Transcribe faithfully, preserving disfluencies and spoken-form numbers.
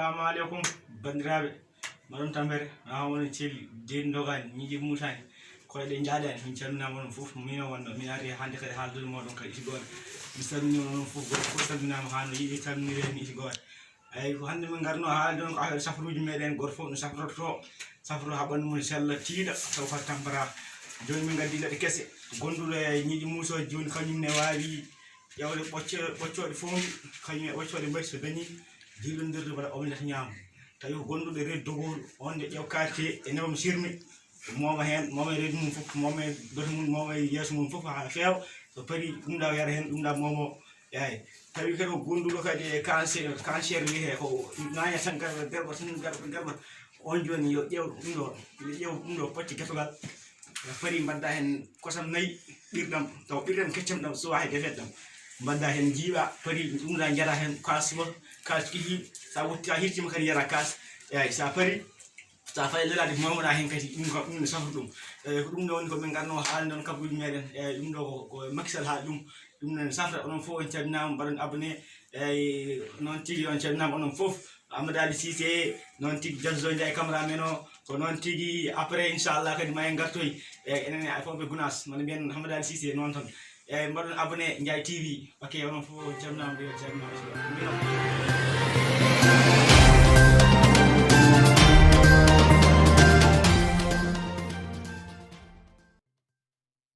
Assalamu aleykum, banndiraaɓe. Mbaɗon tampere, haa woni celi, den dogaani, ñiiƴe musaani, koyɗe njaadaani. Min calminaama onon fof, min o wonno, min ari hannde kadi haaldude mooɗon kadi isi goore. Mi salmini onon fof, gooto fof salminaama haa no yiɗi salminiree mi isi goore. Eyi, ko hannde min ngarno haalde on ko affaire safruuji meɗen, gooto fof no safrotoo, safroo haa ɓanndu mum sella, tiiɗa, taw ko tampata. Jooni min ngaddi leɗɗe kese, gonduɗo e ñiiƴe muusooje jooni, kañum ne waawi ƴeewde ɓocce-, ɓoccooɗe fof, kañum e ɓoccooɗe mbaɗi so dañi jillondirde walla omelette ñaama. Tawi ko gonduɗo reedu dogooru, on nde ƴeew karité e nebam sirme, mooma heen, mooma e reedu mum fof, mooma e dote mum, mooma e yeeso mum fof haa feewa. So parii, ɗum ɗa yara heen, ɗum ɗa moomo. Eeyi. Tawi kadi ko gonduɗo kadi e cancer, cancer wiyetee ko naaña tan garba, garba tan garba, garba. On jooni yo ƴeew ɗum ɗo, yo ƴeew ɗum ɗo pocce getogal. Parii mbaɗda heen kosam nayi ɓirɗam, taw ɓirɗam keccam ɗam suwaa he defeede ɗam. Mbaɗda heen jiiɓa, parii ɗum ɗa njaɗa heen kaas fof, kaas kihi, sa wotti, sa hirtiima kadi yara kaas. Eeyi, sa parii, sa fayi lelaade moomoɗa heen kadi, ɗum ko, ɗum ne safra ɗum. Eeyi, ko ɗum ɗo woni ko min ngarno haalde on kabaruuji meɗen. Eeyi, ɗum ɗo ko, ko Macky Sall haali ɗum. Ɗum ne safra, onon fof on calminaama, mbaɗon abonné. Eeyi, noon tigi on calminaama onon fof. Amadou Ali Cissé, noon tigi Jazo Ndiaye cameraman o, ko noon tigi après inchallah kadi ma en ngartoy. Eeyi, enen e fof ɓe Gunaas, mbaɗa mbiyen Amadou Ali Cissé noon tan. Eeyi, mbaɗon abonné Ndiaye T V. Ok, onon fof on calminaama, yo calminaama.